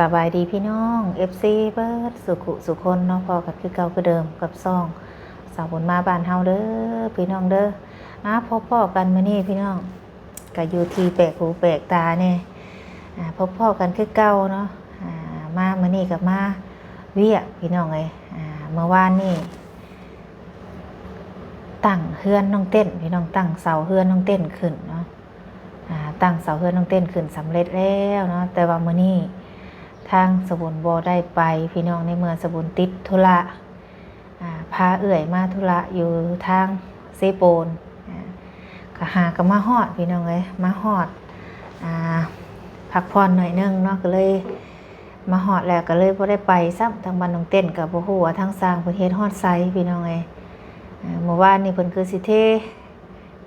ສະບາຍດີພີ່ນ້ອງ ເອັຟຊີ ເບິດສູ່ຄູ່ສູ່ຄົນເນາະ, ພໍ້ກັນຄືເກົ່າຄືເດີມກັບຊ່ອງສາວບຸນມາບ້ານເຮົາເດີພີ່ນ້ອງເດີ. ມາພົບພໍ້ກັນມື້ນີ້ພີ່ນ້ອງ ກະຢູ່ທີ່ແປກຫູແປກຕາແດ່ ອາ ພົບພໍ້ກັນຄືເກົ່າເນາະ. ອາ ມາມື້ນີ້ກະມາວຽກພີ່ນ້ອງເອີຍ. ອາ ເມື່ອວານນີ້ ຕັ້ງເຮືອນນ້ອງເຕັ້ນພີ່ນ້ອງ, ຕັ້ງເສົາເຮືອນນ້ອງເຕັ້ນຂຶ້ນເນາະ. ອາ ຕັ້ງເສົາເຮືອນນ້ອງເຕັ້ນຂຶ້ນສຳເລັດແລ້ວເນາະ, ແຕ່ວ່າມື້ນີ້ທາງສະບຸນບໍ່ໄດ້ໄປພີ່ນ້ອງ, ໃນເມື່ອສະບຸນຕິດທຸລະ ອາ ພາເອື້ອຍມາທຸລະຢູ່ທາງເຊໂປນ. ອາ ກະຫາກະມາຮອດພີ່ນ້ອງເອີຍ, ມາຮອດ ອາ ພັກຜ່ອນໜ້ອຍໜຶ່ງເນາະ, ກະເລີຍມາຮອດແລ້ວກະເລີຍບໍ່ໄດ້ໄປຊ້ຳ. ທາງບ້ານນ້ອງເຕັ້ນກະບໍ່ຮູ້ວ່າທາງຊ່າງເພິ່ນເຮັດຮອດໃສພີ່ນ້ອງເອີຍ. ອາ ເມື່ອວານນີ້ເພິ່ນຄືຊິເທ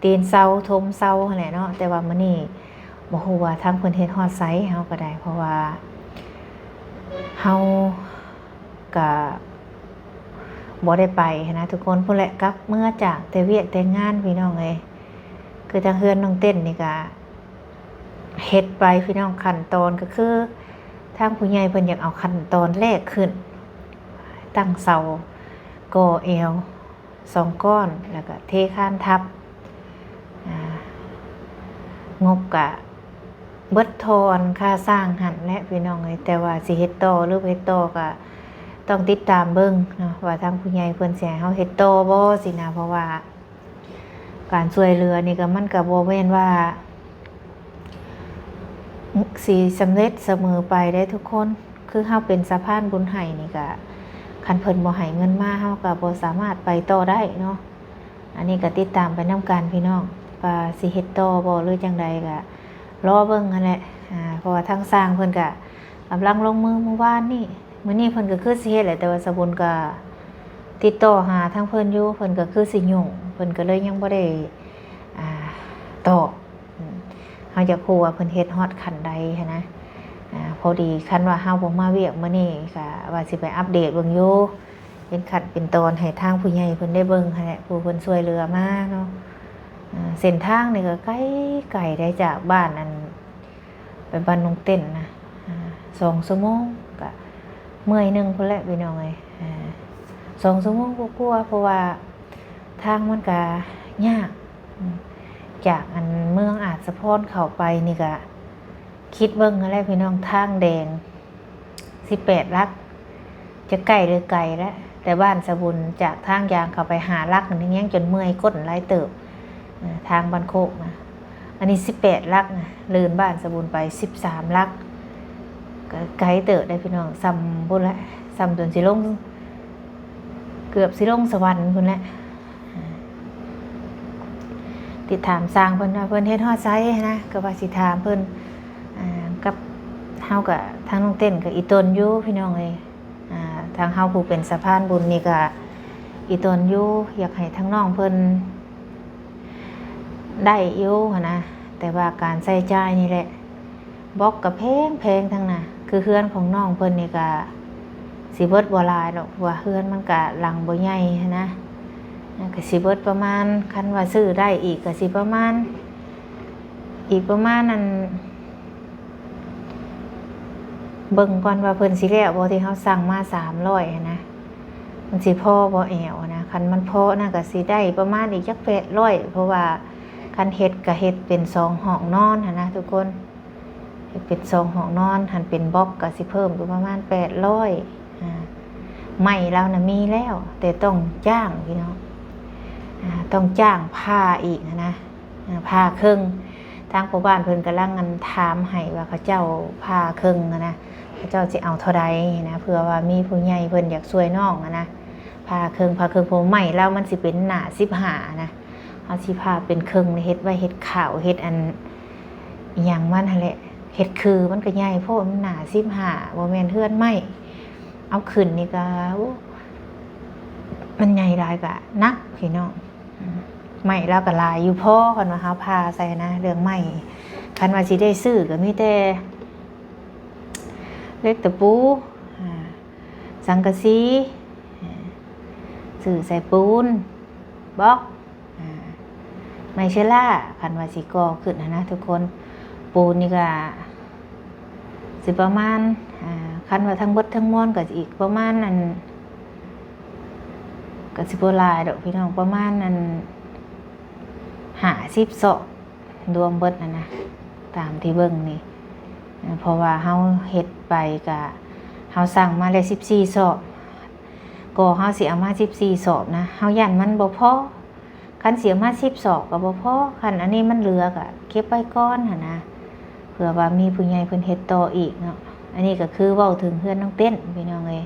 ຕີນເສົາ ຖົມເສົາຫັ້ນແຫຼະເນາະ, ແຕ່ວ່າມື້ນີ້ບໍ່ຮູ້ວ່າທາງເພິ່ນເຮັດຮອດໃສ. ເຮົາກໍໄດ້ ເພາະວ່າເຮົາກະບໍ່ໄດ້ໄປຫັ້ນນະທຸກຄົນ. ພຸ້ນແຫຼະ ກັບເມືອຈາກແຕ່ວຽກແຕ່ງານພີ່ນ້ອງເອີຍ, ຄືທາງເຮືອນນ້ອງເຕັ້ນນີ້ກະເຮັດໄປພີ່ນ້ອງ. ຂັ້ນຕອນກໍຄືທາງຜູ້ໃຫຍ່ເພິ່ນຢາກເອົາຂັ້ນຕອນແລກຂຶ້ນ, ຕັ້ງເສົາ, ກໍ່ແອວ ສອງກ້ອນ ແລ້ວກະເທຄານທັບ. ອາ ງົບກະເບິດທໍ່ອັນຄ່າສ້າງຫັ້ນແຫຼະພີ່ນ້ອງເອີຍ, ແຕ່ວ່າຊິເຮັດຕໍ່ຫຼືບໍ່ເຮັດຕໍ່ກະຕ້ອງຕິດຕາມເບິ່ງເນາະ ວ່າທາງຜູ້ໃຫຍ່ເພິ່ນຊິໃຫ້ເຮົາເຮັດຕໍ່ບໍ່ຊີ້ນະ. ເພາະວ່າການຊ່ວຍເຫຼືອນີ້ກະ ມັນກະບໍ່ແມ່ນວ່າ ຊິສຳເລັດສະເໝີໄປເດ້ທຸກຄົນ. ຄືເຮົາເປັນສະພານບຸນໃຫ້ນີ້ກະ ຄັນເພິ່ນບໍ່ໃຫ້ເງິນມາ ເຮົາກະບໍ່ສາມາດໄປຕໍ່ໄດ້ເນາະ. ອັນນີ້ກະຕິດຕາມໄປນຳກັນພີ່ນ້ອງ ວ່າຊິເຮັດຕໍ່ບໍ່ ຫຼືຈັ່ງໃດກະລໍເບິ່ງຫັ້ນແຫຼະ. ອາ ເພາະວ່າທາງຊ່າງເພິ່ນກະກຳລັງລົງມືມື້ວານນີ້, ມື້ນີ້ເພິ່ນກະຄືຊິເຮັດແຫຼະ, ແຕ່ວ່າສາວບຸນກະຕິດຕໍ່ຫາທາງເພິ່ນຢູ່, ເພິ່ນກະຄືຊິຫຍຸ້ງ, ເພິ່ນກະເລີຍຍັງບໍ່ໄດ້ ອາ ຕອບ. ອືມ ເຮົາຢາກຮູ້ວ່າເພິ່ນເຮັດຮອດຂັ້ນໃດຫັ້ນນະ. ອາ ພໍດີຄັນວ່າເຮົາບໍ່ມາວຽກມື້ນີ້ ກະວ່າຊິໄປອັບເດດເບິ່ງຢູ່ ເປັນຂັ້ນເປັນຕອນໃຫ້ທາງຜູ້ໃຫຍ່ເພິ່ນໄດ້ເບິ່ງຫັ້ນແຫຼະ, ຜູ້ເພິ່ນຊ່ວຍເຫຼືອມາເນາະ. ອາ ເສັ້ນທາງນີ້ກະໄກ ໄກໄດ໋ ຈາກບ້ານອັນ ໄປບ້ານນ້ອງເຕັ້ນນະ ອາ ສອງຊົ່ວໂມງ ກະເມື່ອຍໜຶ່ງພຸ້ນແຫຼະພີ່ນ້ອງເອີຍ. ອາ ສອງຊົ່ວໂມງກວ່າໆ ເພາະວ່າທາງມັນກະຍາກ. ອາ ຈາກອັນເມືອງອາດສະພອນເຂົ້າໄປນີ້ກະ ຄິດເບິ່ງຫັ້ນແຫຼະພີ່ນ້ອງ, ທາງແດງ ສິບແປດຫຼັກ ຈະໃກ້ຫຼືໄກແຫຼະ. ແຕ່ບ້ານສາວບຸນຈາກທາງຍ່າງເຂົ້າໄປຫ້າຫຼັກນີ້ ຍັງຈົນເມື່ອຍກົ້ນຫຼາຍເຕີບ. ເອີ ທາງບ້ານໂຄກນະ ອັນນີ້ສິບແປດຫຼັກນະ, ເລີນບ້ານສາວບຸນໄປສິບສາມຫຼັກ ກະໄກເຕີບເດ້ພີ່ນ້ອງ. ສ່ຳພຸ້ນແຫຼະ ສ່ຳຈົນຊິລົງ ເກືອບຊິລົງສະຫວັນພຸ້ນແຫຼະ. ຕິດຖາມຊ່າງເພິ່ນວ່າເພິ່ນເຮັດຮອດໃສຫັ້ນນະ, ກໍວ່າຊິຖາມເພິ່ນ. ອາ ກັບເຮົາກະ ທາງນ້ອງເຕັ້ນກະອີ່ຕົນຢູ່ພີ່ນ້ອງເອີຍ. ອາ ທາງເຮົາຜູ້ເປັນສະພານບຸນນີ້ກະອີ່ຕົນຢູ່, ຢາກໃຫ້ທາງນ້ອງເພິ່ນໄດ້ຢູ່ຫັ້ນນະ, ແຕ່ວ່າການໃຊ້ຈ່າຍນີ້ແຫຼະ ບລັອກກະແພງໆ ທັງນັ້ນ. ຄືເຮືອນຂອງນ້ອງເພິ່ນນີ້ກະຊິເບິດບໍ່ຫຼາຍດອກ, ເພາະວ່າເຮືອນມັນກະຫຼັງບໍ່ໃຫຍ່ຫັ້ນນະ. ກະຊິເບິດປະມານ ຄັນວ່າຊື້ໄດ້ອີກກະຊິປະມານ ອີກປະມານ ອັນ ເບິ່ງກ່ອນວ່າເພິ່ນຊິແລ້ວບໍ່ ທີ່ເຮົາສັ່ງມາສາມຮ້ອຍຫັ້ນນະ, ມັນຊິພໍບໍ່ແອວຫັ້ນນະ. ຄັນມັນພໍນະ ກະຊິໄດ້ປະມານອີກຈັກແປດຮ້ອຍ, ເພາະວ່າຄັນເຮັດກະເຮັດເປັນສອງຫ້ອງນອນຫັ້ນນະທຸກຄົນ. ເຮັດເປັນສອງຫ້ອງນອນ ຄັນເປັນບລັອກກະຊິເພີ່ມຢູ່ປະມານແປດຮ້ອຍ. ອາ ໄມ້ລາວນະມີແລ້ວ ແຕ່ຕ້ອງຈ້າງພີ່ນ້ອງ, ອາ ຕ້ອງຈ້າງຜ່າອີກຫັ້ນນະ, ອາ ຜ່າເຄິ່ງ. ທາງພໍ່ບ້ານເພິ່ນກຳລັງ ອັນ ຖາມໃຫ້ວ່າເຂົາເຈົ້າຜ່າເຄິ່ງຫັ້ນນະ ເຂົາເຈົ້າຊິເອົາເທົ່າໃດນະ, ເພື່ອວ່າມີຜູ້ໃຫຍ່ເພິ່ນຢາກຊ່ວຍນ້ອງຫັ້ນນະ ຜ່າເຄິ່ງ. ຜ່າເຄິ່ງ ເພາະໄມ້ລາວມັນຊິເປັນໜ້າສິບຫ້ານະ, ເຮົາຊິຜ່າເປັນເຄິ່ງ ເຮັດໄວ້ເຮັດຂ່າວ ເຮັດອັນ ອີ່ຫຍັງມັນຫັ້ນແຫຼະ. ເຮັດຄືມັນກະໃຫຍ່ໂພດ, ມັນໜ້າສິບຫ້າ ບໍ່ແມ່ນເຮືອນໄມ້. ເອົາຂຶ້ນນີ້ກະ ໂອ້ ມັນໃຫຍ່ຫຼາຍກະໜັກພີ່ນ້ອງ. ອາ ໄມ້ລາວກະຫຼາຍຢູ່ພໍ ຄັນວ່າເຮົາຜ່າໃສ່ນະ ເລື່ອງໄມ້. ຄັນວ່າຊິໄດ້ຊື້ກະມີແຕ່ເຫຼັກຕະປູ ອາ ສັງກະສີ ອາ ຊື້ໃສ່ປູນ ບລັອກ ອາ ໄມ້ເຊື້ອລາ ຄັນວ່າຊິກໍ່ຂຶ້ນຫັ້ນນະທຸກຄົນ. ປູນນີ້ກະ ຊິປະມານ ອ່າ ຄັນວ່າທັງເບິດທັງມວນກໍຊິອີກປະມານ ອັນ ກໍຊິບໍ່ຫຼາຍດອກພີ່ນ້ອງ ປະມານ ອັນ ຫ້າສິບຊອກ ລວມເບິດຫັ້ນນະ ຕາມທີ່ເບິ່ງນີ້ ເພາະວ່າເຮົາເຮັດໄປກະ ເຮົາສັ່ງມາແລ້ວສິບສີ່ຊອກ ກໍເຮົາຊິເອົາມາສິບສີ່ຊອກນະ ເຮົາຢ້ານມັນບໍ່ພໍ ຄັນຊິເອົາມາສິບຊອກກໍບໍ່ພໍ ຄັນອັນນີ້ມັນເຫຼືອກໍເກັບໄວ້ກ່ອນຫັ້ນນະ ເພື່ອວ່າມີຜູ້ໃຫຍ່ເພິ່ນເຮັດຕໍ່ອີກເນາະ. ອັນນີ້ກໍຄືເວົ້າເຖິງເຮືອນນ້ອງເຕັ້ນພີ່ນ້ອງເອີຍ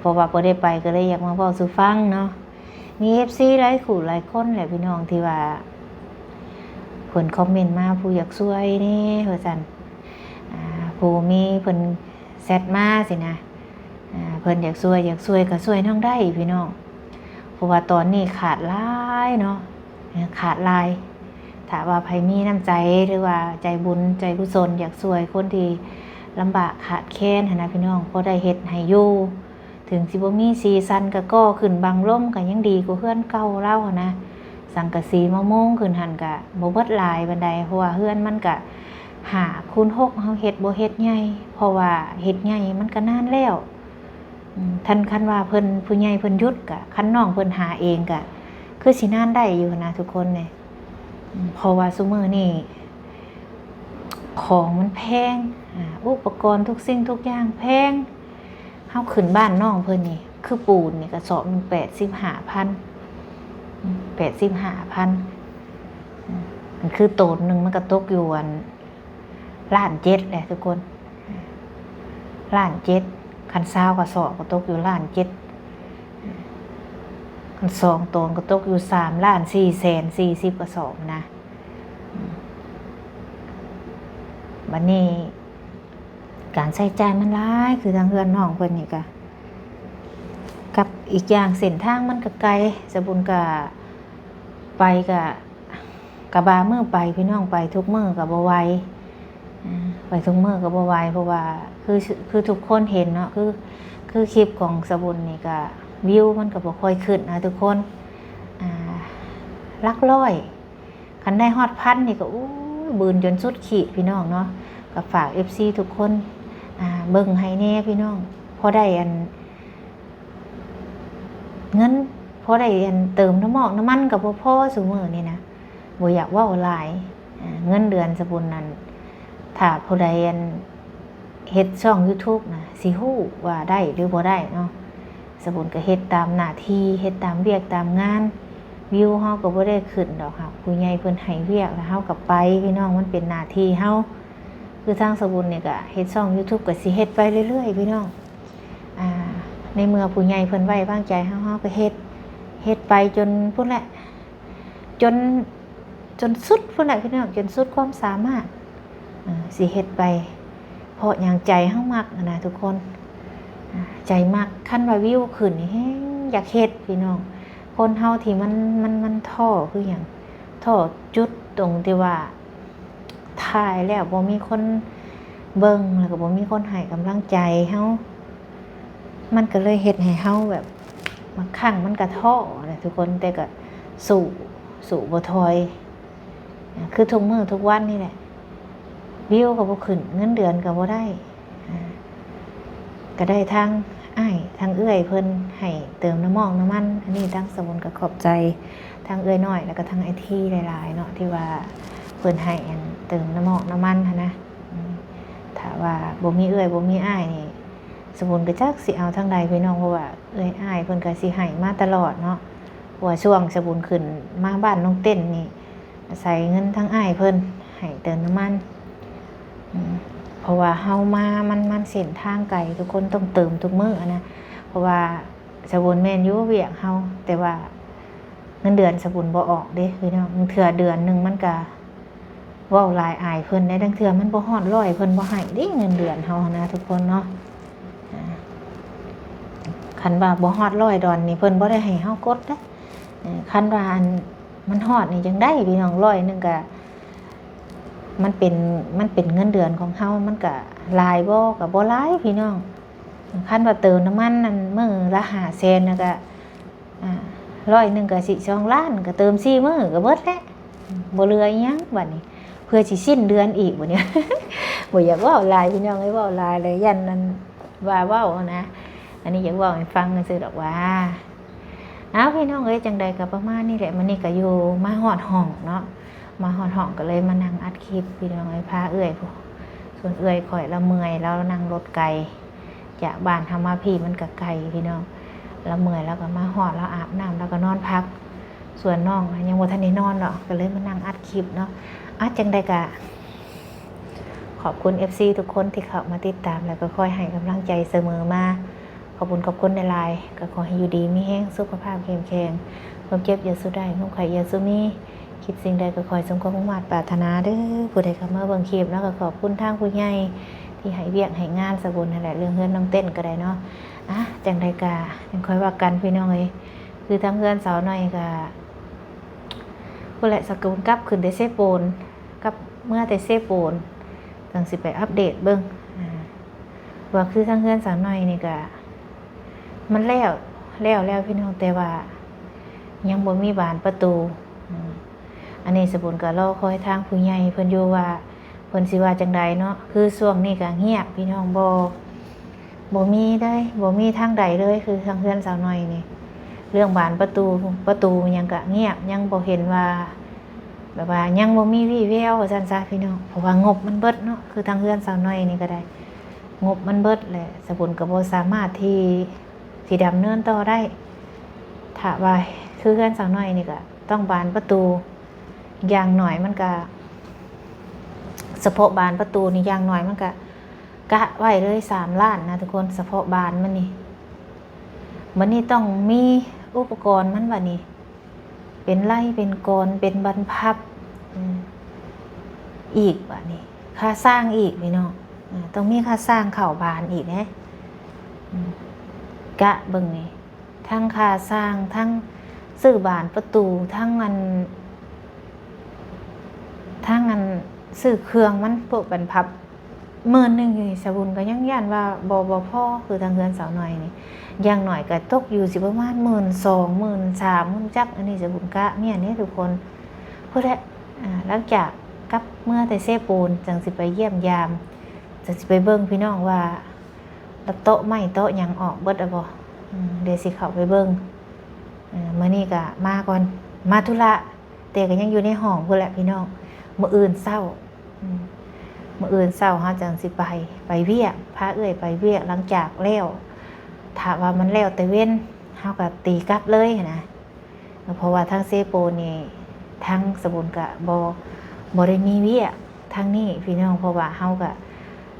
ເພາະວ່າບໍ່ໄດ້ໄປກໍເລີຍຢາກມາເວົ້າສູ່ຟັງເນາະ. ມີເອັຟຊີຫຼາຍຄູ່ຫຼາຍຄົນແຫຼະພີ່ນ້ອງ ທີ່ວ່າເພິ່ນຄອມເມັນມາ ຜູ້ຢາກຊ່ວຍແດ່ວ່າຊັ້ນ ອ່າ ຜູ້ມີເພິ່ນແຊັດມາຊີ້ນະ ອ່າ ເພິ່ນຢາກຊ່ວຍ ຢາກຊ່ວຍກໍຊ່ວຍນ້ອງໄດ້ພີ່ນ້ອງ ເພາະວ່າຕອນນີ້ຂາດຫຼາຍເນາະ ຂາດຫຼາຍ. ຖ້າວ່າໃຜມີນ້ຳໃຈ ຫຼືວ່າໃຈບຸນໃຈກຸສົນ ຢາກຊ່ວຍຄົນທີ່ລຳບາກຂາດແຄນຫັ້ນນະພີ່ນ້ອງ ພໍໄດ້ເຮັດໃຫ້ຢູ່ ເຖິງຊິບໍ່ມີສີສັນ ກະກໍ່ຂຶ້ນບັງລົມ ກະຍັງດີກວ່າເຮືອນເກົ່າລາວຫັ້ນນະ. ສັງກະສີມາມຸງຂຶ້ນຫັ້ນກະບໍ່ເບິດຫຼາຍປານໃດ ເພາະວ່າເຮືອນມັນກະຫ້າຄູນຫົກ ເຮົາເຮັດບໍ່ເຮັດໃຫຍ່ ເພາະວ່າເຮັດໃຫຍ່ມັນກະນານແລ້ວ. ອືມ ຄັນ ຄັນວ່າເພິ່ນ ຜູ້ໃຫຍ່ເພິ່ນຢຸດກະ ຄັນນ້ອງເພິ່ນຫາເອງກະຄືຊິນານໄດ້ຢູ່ຫັ້ນນະທຸກຄົນເດ. ອືມ ເພາະວ່າຊຸມື້ນີ້ຂອງມັນແພງ ອາ ອຸປະກອນທຸກສິ່ງທຸກຢ່າງແພງ. ເຮົາຂຶ້ນບ້ານນ້ອງເພິ່ນນີ້ ຄືປູນນີ້ກະສອບໜຶ່ງແປດສິບຫ້າພັນ ອືມ ແປດສິບຫ້າພັນ ອືມ ມັນຄືໂຕນໜຶ່ງມັນກະຕົກຢູ່ ອັນ ລ້ານເຈັດແຫຼະທຸກຄົນ ລ້ານເຈັດ ຄັນຊາວກະສອບກໍຕົກຢູ່ລ້ານເຈັດ ຄັນສອງໂຕນກໍຕົກຢູ່ສາມລ້ານສີ່ແສນສີ່ສິບກະສອບນະ. ບັດນີ້ການໃຊ້ຈ່າຍມັນຫຼາຍ ຄືທາງເຮືອນນ້ອງເພິ່ນນີ້ກະ ກັບອີກຢ່າງເສັ້ນທາງມັນກະໄກ ສະບຸນກະໄປກະ ກະບາງມື້ໄປພີ່ນ້ອງ ໄປທຸກມື້ກະບໍ່ໄຫວ ອາ ໄປທຸກມື້ກະບໍ່ໄຫວ ເພາະວ່າຄື ຄືທຸກຄົນເຫັນເນາະ ຄື ຄືຄລິບຂອງສະບຸນນີ້ກະ ວິວມັນກະບໍ່ຄ່ອຍຂຶ້ນນະທຸກຄົນ ອາ ຫຼັກຮ້ອຍ ຄັນໄດ້ຮອດພັນນີ້ກະ ໂອ້ຍ ບືນຈົນສຸດຂີດພີ່ນ້ອງເນາະ. ກະຝາກເອັຟຊີທຸກຄົນ ອາ ເບິ່ງໃຫ້ແດ່ພີ່ນ້ອງ ພໍໄດ້ ອັນ ເງິນພໍໄດ້ ອັນ ເຕີມນ້ຳມອກນ້ຳມັນກໍບໍ່ພໍຊຸມື້ນີ້ນະ ບໍ່ຢາກເວົ້າຫຼາຍ ເງິນເດືອນສະບຸນນັ້ນ ຖ້າຜູ້ໃດ ອັນ ເຮັດຊ່ອງຢູທູບນະ ຊິຮູ້ວ່າໄດ້ຫຼືບໍ່ໄດ້ເນາະ. ສະບຸນກໍເຮັດຕາມໜ້າທີ່ ເຮັດຕາມວຽກຕາມງານ ວິວເຮົາກໍບໍ່ໄດ້ຂຶ້ນດອກ ຫາກຜູ້ໃຫຍ່ເພິ່ນໃຫ້ວຽກແລ້ວເຮົາກໍໄປພີ່ນ້ອງ ມັນເປັນໜ້າທີ່ເຮົາ. ຄືທາງສະບຸນນີ້ກະເຮັດຊ່ອງຢູທູບ ກະຊິເຮັດໄປເລື້ອຍໆພີ່ນ້ອງ ອາ ໃນເມື່ອຜູ້ໃຫຍ່ເພິ່ນໄວ້ວາງໃຈເຮົາ ເຮົາກະເຮັດ ເຮັດໄປຈົນພຸ້ນແຫຼະ ຈົນ ຈົນສຸດພຸ້ນແຫຼະພີ່ນ້ອງ ຈົນສຸດຄວາມສາມາດ ເອີ ຊິເຮັດໄປ ເພາະຫຍັງ ໃຈເຮົາມັກຫັ້ນນະທຸກຄົນ ອາ ໃຈມັກ ຄັນວ່າວິວຂຶ້ນນີ້ແຮງຢາກເຮັດພີ່ນ້ອງ. ຄົນເຮົາທີ່ມັນ ມັນ ມັນທໍ້ຄືຫຍັງ ທໍ້ຈຸດຕົງທີ່ວ່າ ຖ່າຍແລ້ວບໍ່ມີຄົນເບິ່ງ ແລ້ວກໍບໍ່ມີຄົນໃຫ້ກຳລັງໃຈເຮົາ ມັນກໍເລີຍເຮັດໃຫ້ເຮົາແບບ ບາງຄັ້ງມັນກໍທໍ້ແຫຼະທຸກຄົນ ແຕ່ກໍສູ້ ສູ້ບໍ່ຖອຍ ຄືທຸກມື້ທຸກວັນນີ້ແຫຼະ ວິວກໍບໍ່ຂຶ້ນ ເງິນເດືອນກໍບໍ່ໄດ້ ອາ ກໍໄດ້ທາງອ້າຍທາງເອື້ອຍເພິ່ນໃຫ້ເຕີມນ້ຳມອກນ້ຳມັນ ອັນນີ້ທາງສະບຸນກໍຂອບໃຈທາງເອື້ອຍນ້ອຍ ແລ້ວກໍທາງອ້າຍທີຫຼາຍໆເນາະ ທີ່ວ່າເພິ່ນໃຫ້ ອັນ ເຕີມນ້ຳມອກນ້ຳມັນຫັ້ນນະ. ອືມ ຖ້າວ່າບໍ່ມີເອື້ອຍບໍ່ມີອ້າຍນີ້ ສະບຸນກໍຈັກຊິເອົາທາງໃດພີ່ນ້ອງ ເພາະວ່າເອື້ອຍອ້າຍເພິ່ນກໍຊິໃຫ້ມາຕະຫຼອດເນາະ ເພາະວ່າຊ່ວງສະບຸນຂຶ້ນມາບ້ານນ້ອງເຕັ້ນນີ້ ອາໄສເງິນທາງອ້າຍເພິ່ນໃຫ້ເຕີມນ້ຳມັນ ອືມ ເພາະວ່າເຮົາມາ ມັນ ມັນເສັ້ນທາງໄກ ທຸກຄົນຕ້ອງເຕີມທຸກມື້ຫັ້ນນະ ເພາະວ່າສະບຸນແມ່ນຢູ່ວຽກເຮົາ ແຕ່ວ່າເງິນເດືອນສະບຸນບໍ່ອອກເດ້ພີ່ນ້ອງ ເທື່ອເດືອນໜຶ່ງມັນກະ ເວົ້າຫຼາຍອາຍເພິ່ນເດ້ ລາງເທື່ອມັນບໍ່ຮອດຮ້ອຍ ເພິ່ນບໍ່ໃຫ້ເດ້ ເງິນເດືອນເຮົາຫັ້ນນະທຸກຄົນເນາະ. ອາ ຄັນວ່າບໍ່ຮອດຮ້ອຍດອນນີ້ ເພິ່ນບໍ່ໄດ້ໃຫ້ເຮົາກົດເດ້. ເອີ ຄັນວ່າ ອັນ ມັນຮອດນີ້ຈັ່ງໃດພີ່ນ້ອງ ຮ້ອຍໜຶ່ງກະ ມັນເປັນ ມັນເປັນເງິນເດືອນຂອງເຮົາ ມັນກະຫຼາຍບໍ່ ກະບໍ່ຫຼາຍພີ່ນ້ອງ. ຄັນວ່າເຕີມນ້ຳມັນ ອັນ ມື້ລະຫ້າແສນ ແລ້ວກະ ອາ ຮ້ອຍໜຶ່ງກະຊິສອງລ້ານ ກະເຕີມສີ່ມື້ກະເບິດແຫຼະ ບໍ່ເຫຼືອອີ່ຫຍັງບາດນີ້ ເພື່ອຊິສິ້ນເດືອນອີກບາດນີ້ ບໍ່ຢາກເວົ້າຫຼາຍພີ່ນ້ອງເອີຍ ເວົ້າຫຼາຍແລ້ວຢ້ານນັ້ນວ່າເວົ້ານະ ອັນນີ້ຢາກເວົ້າໃຫ້ຟັງຊື່ໆດອກວ່າ. ອ້າວ ພີ່ນ້ອງເອີຍ ຈັ່ງໃດກໍປະມານນີ້ແຫຼະ ມື້ນີ້ກໍຢູ່ ມາຮອດຫ້ອງເນາະ ມາຮອດຫ້ອງກໍເລີຍມານັ່ງອັດຄລິບພີ່ນ້ອງເອີຍ ພາເອື້ອຍຜູ້ ສ່ວນເອື້ອຍຂ້ອຍລາວເມື່ອຍ ລາວນັ່ງລົດໄກ ຈາກບ້ານເຮົາມາພີ້ມັນກໍໄກພີ່ນ້ອງ ລາວເມື່ອຍລາວກໍມາຮອດ ລາວອາບນ້ຳ ລາວກໍນອນພັກ ສ່ວນນ້ອງຍັງບໍ່ທັນໄດ້ນອນດອກ ກໍເລີຍມານັ່ງອັດຄລິບເນາະ. ອາ ຈັ່ງໃດກະຂອບຄຸນເອັຟຊີທຸກຄົນທີ່ເຂົ້າມາຕິດຕາມ ແລ້ວກໍຄອຍໃຫ້ກຳລັງໃຈສະເໝີມາ ຂອບຄຸນຂອບຄຸນຫຼາຍໆ ກໍຂໍໃຫ້ຢູ່ດີມີແຮງ ສຸຂະພາບເຂັ້ມແຂງ ຄວາມເຈັບຢ່າສູ່ໄດ້ ຄວາມໄຂ້ຢ່າສູ່ມີ ຄິດສິ່ງໃດກໍຂໍໃຫ້ສົມຄວາມມຸ່ງມາດປາດຖະໜາເດີ້. ຜູ້ໃດເຂົ້າມາເບິ່ງຄລິບເນາະ ກໍຂອບຄຸນທາງຜູ້ໃຫຍ່ທີ່ໃຫ້ວຽກໃຫ້ງານສະບຸນຫັ້ນແຫຼະ ເລື່ອງເຮືອນນ້ອງເຕັ້ນກໍໄດ້ເນາະ. ອາ ຈັ່ງໃດກະຍັງຄ່ອຍວ່າກັນພີ່ນ້ອງເອີຍ ຄືທາງເຮືອນສາວໜ້ອຍກະ ພຸ້ນແຫຼະ ສະກຸນກັບຂຶ້ນແຕ່ເຊໂປນ ກັບເມືອແຕ່ເຊໂປນ ຈັ່ງຊິໄປອັບເດດເບິ່ງ ອາ ວ່າຄືທາງເຮືອນສາວໜ້ອຍນີ້ກະ ມັນແລ້ວ ແລ້ວແລ້ວພີ່ນ້ອງ ແຕ່ວ່າຍັງບໍ່ມີບານປະຕູ ອາ ອັນນີ້ສະບຸນກໍລໍຄອຍທາງຜູ້ໃຫຍ່ເພິ່ນຢູ່ວ່າ ເພິ່ນຊິວ່າຈັ່ງໃດເນາະ. ຄືຊ່ວງນີ້ກໍງຽບພີ່ນ້ອງ ບໍ່ ບໍ່ມີເລີຍ ບໍ່ມີທາງໃດເລີຍ ຄືທາງເຮືອນສາວໜ້ອຍນີ້ ເລື່ອງບານປະຕູ ປະຕູຫຍັງກະງຽບ ຍັງບໍ່ເຫັນວ່າ ແບບວ່າຍັງບໍ່ມີວີ່ແວວວ່າຊັ້ນຊະພີ່ນ້ອງ ເພາະວ່າງົບມັນເບິດເນາະ. ຄືທາງເຮືອນສາວໜ້ອຍນີ້ກໍໄດ້ ງົບມັນເບິດແຫຼະ ສະບຸນກໍບໍ່ສາມາດທີ່ຊິດຳເນີນຕໍ່ໄດ້. ຖ້າວ່າຄືເຮືອນສາວໜ້ອຍນີ້ກໍຕ້ອງບານປະຕູ ຢ່າງໜ້ອຍມັນກະ ສະເພາະບານປະຕູນີ້ ຢ່າງໜ້ອຍມັນກະ ກະໄວ້ເລີຍສາມລ້ານນະທຸກຄົນ ສະເພາະບານມັນນີ້. ບັດນີ້ຕ້ອງມີອຸປະກອນມັນ ບັດນີ້ເປັນໄລ່ເປັນກອນ ເປັນບານພັບ ອືມ ອີກ ບັດນີ້ຄ່າສ້າງອີກນີ້ເນາະ ອາ ຕ້ອງມີຄ່າສ້າງເຂົ້າບານອີກເດ້. ອືມ ກະເບິ່ງນີ້ ທັງຄ່າສ້າງ ທັງຊື້ບານປະຕູ ທັງອັນ ທັງອັນຊື້ເຄື່ອງມັນ ພວກບັນພັບ ໝື່ນໜຶ່ງນີ້ ສະບຸນກໍຍັງຢ້ານວ່າບໍ່ ບໍ່ພໍ ຄືທາງເຮືອນສາວໜ້ອຍນີ້ ຢ່າງໜ້ອຍກໍຕົກຢູ່ຊິປະມານໝື່ນສອງ ໝື່ນສາມ ຮູ້ຈັກ ອັນນີ້ສະບຸນກະເມຍນເດ້ທຸກຄົນ. ພຸ້ນແຫຼະ ອາ ຫຼັງຈາກກັບເມືອແຕ່ເຊໂປນ ຈັ່ງຊິໄປຢ້ຽມຢາມ ຈັ່ງຊິໄປເບິ່ງພີ່ນ້ອງວ່າ ລະໂຕະໄມ້ໂຕະຫຍັງອອກເບິດແລ້ວບໍ່? ອືມ ດຽວຊິເຂົ້າໄປເບິ່ງ. ເອີ ມື້ນີ້ກະມາກ່ອນ ມາທຸລະ ແຕ່ກໍຍັງຢູ່ໃນຫ້ອງພຸ້ນແຫຼະພີ່ນ້ອງ. ມື້ອື່ນເຊົ້າ ອືມ ມື້ອື່ນເຊົ້າເຮົາຈັ່ງຊິໄປ ໄປວຽກ ພາເອື້ອຍໄປວຽກ ຫຼັງຈາກແລ້ວ ຖ້າວ່າມັນແລ້ວແຕ່ເວັນ ເຮົາກໍຕີກັບເລີຍຫັ້ນນະ. ເພາະວ່າທາງເຊໂປນນີ້ ທາງສະບຸນກະບໍ່ ບໍ່ໄດ້ມີວຽກທາງນີ້ພີ່ນ້ອງ ເພາະວ່າເຮົາກະ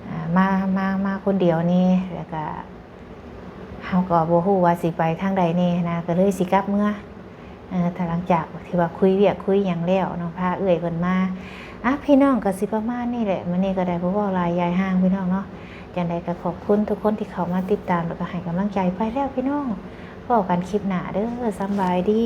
ອາ ມາ ມາ ມາຄົນດຽວນີ້ ແລ້ວກະເຮົາກໍບໍ່ຮູ້ວ່າຊິໄປທາງໃດແດ່ນະ ກໍເລີຍຊິກັບເມືອ ເອີ ຖ້າຫຼັງຈາກທີ່ວ່າຄຸຍວຽກຄຸຍຫຍັງແລ້ວເນາະ ພາເອື້ອຍເພິ່ນມາ. ອາ ພີ່ນ້ອງ ກໍຊິປະມານນີ້ແຫຼະ ມື້ນີ້ກໍໄດ້ບໍ່ເວົ້າຫຼາຍຢາຍຫ່າງພີ່ນ້ອງເນາະ. ຈັ່ງໃດກໍຂອບຄຸນທຸກຄົນທີ່ເຂົ້າມາຕິດຕາມ ແລ້ວກໍໃຫ້ກຳລັງໃຈ. ໄປແລ້ວພີ່ນ້ອງ ພໍ້ກັນຄລິບໜ້າເດີ້ ສຳບາຍດີ.